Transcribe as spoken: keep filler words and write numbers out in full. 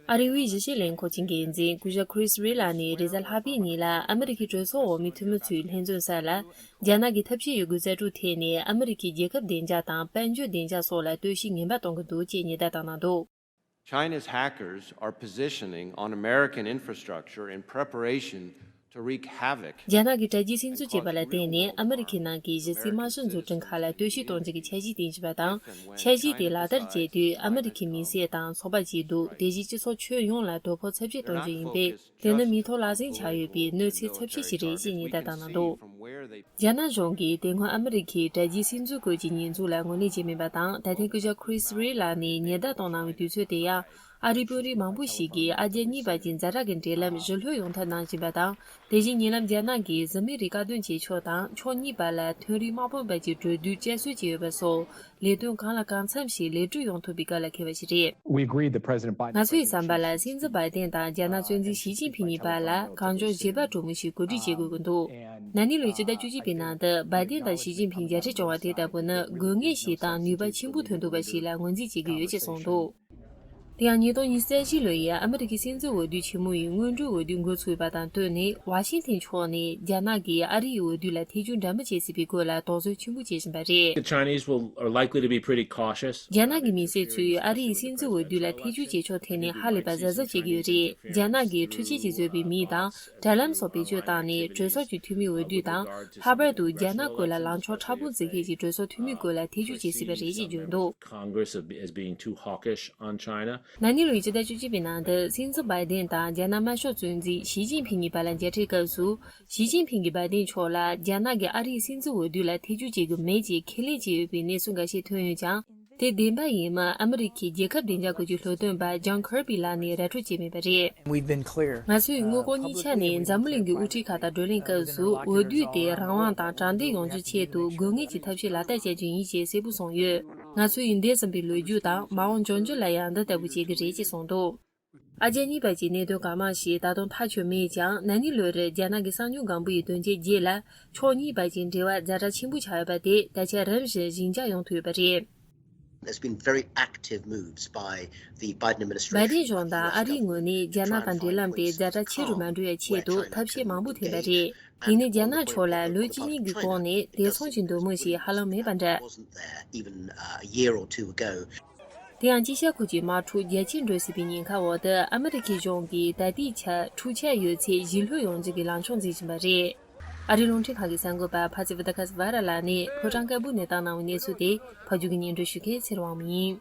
ཨ་རིའི་དབུས་གཞི་བྱེས་ལྷན་ཁང་གི་འགན་འཛིན་སྐུ་ཞབས་Chris Wray ལགས་ནས་རེས་གཟའ་ལྷག་པའི་ཉིན་ལ་ཨ་མི་རི་ཁའི་གྲོས་ཚོགས་འོག་མའི་འཐུས་མི་ཚོའི་ལྷན་འཛོམས་ས་ལ། རྒྱ་ནག་གིས་ཐབས་ཤེས་ཡོད་རྒུ་རྩལ་སྤྲུགས་ཐད་ནས་ཨ་མི་རི་ཁའི་རྒྱལ་ཁབ་བདེ་འཇགས་དང་དཔལ་འབྱོར་བདེ་འཇགས་སོགས་ལ་གཏོར་བཤིག་ངན་པ་གཏོང་གི་འདུག་ཅེས་ཉེན་བརྡ་བཏང་གནང་འདུག། China's hackers are positioning on American infrastructure in preparation to wreak havoc. རྒྱ་ནག་གིས་དྲ་རྒྱའི་སིམ་འཛུལ་བྱས་པ་ལ་བརྟེན་ནས་ཨ་མི་རི་ཁའི་ནང་གི་གཞི་རྩའི་དམག་ཞིབ་འཛུགས་སྐྲུན་ཁག་ལ་གཏོར་བཤིག་གཏོང་རྒྱུ་གི་འཆར་གཞི་བཏིང་བཞིན་པ་དང་། འཆར་གཞི་དེ་ལག་བསྟར་བྱེད་དུས་ཨ་མི་རི་ཁའི་མི་སེར་དང་ཚོང་པ་བཅས་འདུག། དེ་བཞིན་སྤྱི་ཚོགས་ཁྱོན་ཡོངས་ལ་དོ་ཕོག་ཚབས་ཆེ་གཏོང་རྒྱུ་ཡིན་པས། དེ་ནི་མིག་ཐོག་ལག་ཟིན་ཆགས་ཡོད་པའི་གནོད་འཚེ་ཚབས་ཆེ་ཞིག་རེད་ཅེས་ཉེན་བརྡ་བཏང་གནང་འདུག། རྒྱ་ནག་གཞུང་གིས་དེ་སྔོན་ཨ་མི་རི་ཁའི་དྲ་རྒྱའི་སིམ་འཛུལ་སྐོར་གྱི་ཉེས་འཛུགས་ལ་ངོས་ལེན་བྱས་མེད་པ་དང་། ད་ཐེངས་སྐུ་ཞབས་Chris Wray ལགས་ནས་ཉེན་བརྡ་བཏང་གནང་བའི་དུས་ཚོད་དེ་ཡང་། ཨ་རིའི་དཔོན་རིགས་མང་པོ་ཞིག་གིས་ཨ་རྒྱ་གཉིས་བར་གྱི་ཛ་དྲག་གི་འབྲེལ་ལམ་ཞི་ལྷོད་ཡོང་ཐབས་གནང་བཞིན་པ་དང་། དེ་བཞིན་ཉེ་ལམ་རྒྱ་ནག་གིས་འཛིན་མའི་རིགས་བཀག་སྡོམ་བྱེད་ཕྱོགས་དང་། ཕྱོགས་གཉིས་བར་ལ་ཐོན་རིགས་དམག་དཔོན་བར་གྱི་གྲོས་བསྡུར་བསྐྱར་གསོ་བྱས་ཡོད་པ་སོགས། ལས་དོན་གང་ལ་གང་འཚམ་ཞིག་ལེགས་གྲུབ་ཡོང་ཐུབ་པའི་སྐབས་ལ་འཁེལ་བ་ཞིག་རེད། We agreed that President Biden ང་ཚོའི་བསམ་པ་ལ་སྲིད་འཛིན་བྷའི་ཏན་དང་རྒྱ་ནག་གཙོ་འཛིན་ཞི་ཅིན་ཕིང་གཉིས་བར་ལ་གང་མགྱོགས་བརྗེ་པོ་གྲོས་མོལ་ཞིག་གོ་སྒྲིག་བྱེད་དགོས་ཀྱི་འདུག། ན་ནིང་ལོའི་ཕྱི་ཟླ་བཅུ་གཅིག་པའི་ནང་དུ་བྷའི་ཏན་དང་ཞི་ཅིན་ཕིང་མཇལ་འཕྲད་བྱུང་བ་དེ་ལྟ་བུ་ནི་དགོས་ངེས་ཤིག་དང་ནུས་པ་ཆེན་པོ་ཐོན་ཐུབ་པ་ཞིག་ལ་ངོས་འཛིན་བྱེད་ཀྱི་ཡོད་ཅེས་གསུངས་འདུག། དེ་ཡང་ཉིས་སྟོང་ཉི་ཤུ་རྩ་བཞི་ལོ་ཡི་ཨ་མི་རི་ཀའི་སྲིད་འཛིན་འོས་བསྡུ་ཆེན་མོ་ཡི་སྔོན་འགྲོའི་འོས་བསྡུ་འགོ་ཚུགས་པ་དང་བསྟུན་ནས་ཝ་ཤིང་ཐན་ཕྱོགས་ནས་རྒྱ་ནག་གིས་ཨ་རི་ཡི་འོས་བསྡུ་ལ་ཐེ་ཇུས་འདྲ་མིན་བྱེད་སྲིད་པའི་སྐོར་ལ་དོགས་ཟོན་ཆེན་པོ་བྱེད་བཞིན་པ་རེད། The Chinese will, are likely to be pretty cautious. རྒྱ་ནག་གི་མི་སེར་ཚོས་ཨ་རི་ཡི་སྲིད་འཛིན་འོས་བསྡུ་ལ་ཐེ་ཇུས་བྱེད་ཕྱོགས་ཐད་ནས་ཧ་ལས་པ་གཟབ་གཟབ་བྱེད་ཀྱི་ཡོད་རེད། རྒྱ་ནག་གིས་འཕྲུལ་ཆས་ཀྱིས་བཟོས་པའི་མི་དང་། དྲ་ལམ་སོགས་བེད་སྤྱོད་བཏང་ནས་གྲོས་ཚོགས་ཀྱི་འཐུས་མིའི་འོས་བསྡུ་དང་། ལྷག་པར་དུ་རྒྱ་ནག་སྐོར་ལ་ལངས་ཕྱོགས་ཕྲ་ཕུང་འཛིན་མཁན་གྱི་གྲོས་ཚོགས་འཐུས་མིའི་སྐོར་ལ་ཐེ་ཇུས་བྱེད་སྲིད་པ་རེད་ཅེས་བརྗོད་འདུག། Congress as being too hawkish on China. ན་ནིང་ལོའི་ཕྱི་ཟླ་བཅུ་གཅིག་པའི་ནང་དུ་སྲིད་འཛིན་བྷའི་ཏན་དང་རྒྱ་ནག་དམར་ཤོག་གཙོ་འཛིན་ཞི་ཅིན་ཕིང་གཉིས་བར་ལ་མཇལ་འཕྲད་སྐབས་སུ། ཞི་ཅིན་ཕིང་གིས་བྷའི་ཏན་མཆོག་ལ་རྒྱ་ནག་གིས་ཨ་རིའི་སྲིད་འཛིན་འོས་བསྡུ་ལ་ཐེ་ཇུས་བྱེད་དགོས་མེད་ཅེས་ཁས་ལེན་བྱས་ཡོད་པའི་གནས་ཚུལ་འགའ་ཤས་ཐོན་ཡོད་ཀྱང་། དེ་བདེན་པ་ཡིན་མིན་ཨ་མི་རི་ཁའི་རྒྱལ་ཁབ་བདེ་འཇགས་སྐོར་གྱི་སློབ་སྟོན་པ་John Kirby ལགས་ནས་ར་སྤྲོད་བྱས་མེད་པ་རེད། We've been clear. ང་ཚོས་དངོས་ལྐོག་གཉིས་ཆ་ནས་འཛམ་བུ་གླིང་གི་དབུ་ཁྲིད་ཁག་དང་བགྲོ་གླེང་སྐབས་སུ་འོས་བསྡུ་དེ་རང་དབང་དང་དྲང་བདེན་ཡོང་རྒྱུའི་ཆེད་དུ་དགོས་ངེས་ཀྱི་ཐབས་ཤེས་ལག་བསྟར་བྱ་རྒྱུ་ཡིན་ཞེས་གསལ་པོ་གསུངས་ཡོད། ང་ཚོ་ཡི་འདས་ཟིན་པའི་ལོ་རྒྱུས་དང་མ་འོངས་འབྱུང་འགྱུར་ལ་ཡང་འདི་ལྟ་བུ་བྱེད་ཀྱི་རེད་ཅེས་གསུངས་འདུག། ཨ་རྒྱ་གཉིས་བར་གྱི་གནད་དོན་གང་མང་ཞིག་ད་དུང་ཐག་ཆོད་མེད་ཀྱང་། ན་ནིང་ལོ་རེར་རྒྱ་ནག་གི་གསང་མྱུལ་སྒང་པོ་ཡི་དོན་རྐྱེན་རྗེས་ལ། ཕྱོགས་གཉིས་བར་གྱི་འབྲེལ་བ་ཛ་དྲག་ཆེན་པོ་ཆགས་ཡོད་པ་དེ་ད་ཆ་རིམ་བཞིན་ཞི་འཇགས་ཡོང་ཐུབ་ཡོད་པ་རེད། There's been very active moves by the Biden administration. བྷའི་ཏན་གཞུང་དང་ཨ་རིའི་ངོས་ནས་རྒྱ་ནག་དང་འབྲེལ་ལམ་དེ་ཛ་དྲག་ཆེ་རུ་མ་འགྲོ་བའི་ཆེད་དུ་ཐབས་ཤེས་མང་པོ་འཐེན་པ་རེད། ཡིན་ནའི་རྒྱ་ནག་ཕྱོགས་ལ་ལོ་གཅིག་གཉིས་ཀྱི་གོང་ནས་བདེ་སྲུང་གི་འདོད་མོས་ཤིག་ཧ་ལམ་མེད་པ་འདྲ། Wasn't there even, uh, a year or two ago. དེ་ཡང་དཀྱིལ་ཤར་ཁུལ་གྱི་དམག་འཁྲུག་རྒྱ་ཆེར་འགྲོ་སྲིད་པའི་ཉེན་ཁ་འོག་ཏུ་ཨ་མི་རི་ཁའི་གཞུང་གིས་ད་ལྟའི་ཆར་འཁྲུག་ཆ་ཡོད་ཚད་ཞི་ལྷོད་ཡོང་རྒྱུ་གི་ལངས་ཕྱོགས་འཛིན་བཞིན་པ་རེད། ཨ་རིའི་རླུང་འཕྲིན་ཁང་གི་གསར་འགོད་པ་ཕ་ཚི་ཝི་ད་ཁ་སི་ཝ་ར་ལགས་ནས་ཕོ་བྲང་དཀར་པོ་ནས་བཏང་གནང་བའི་གནས་ཚུལ་དེ་ཕབ་སྒྱུར་གྱིས་སྙན་སྒྲོན་ཞུ་མཁན་ཚེ་རིང་དབང་མོ་ཡིན།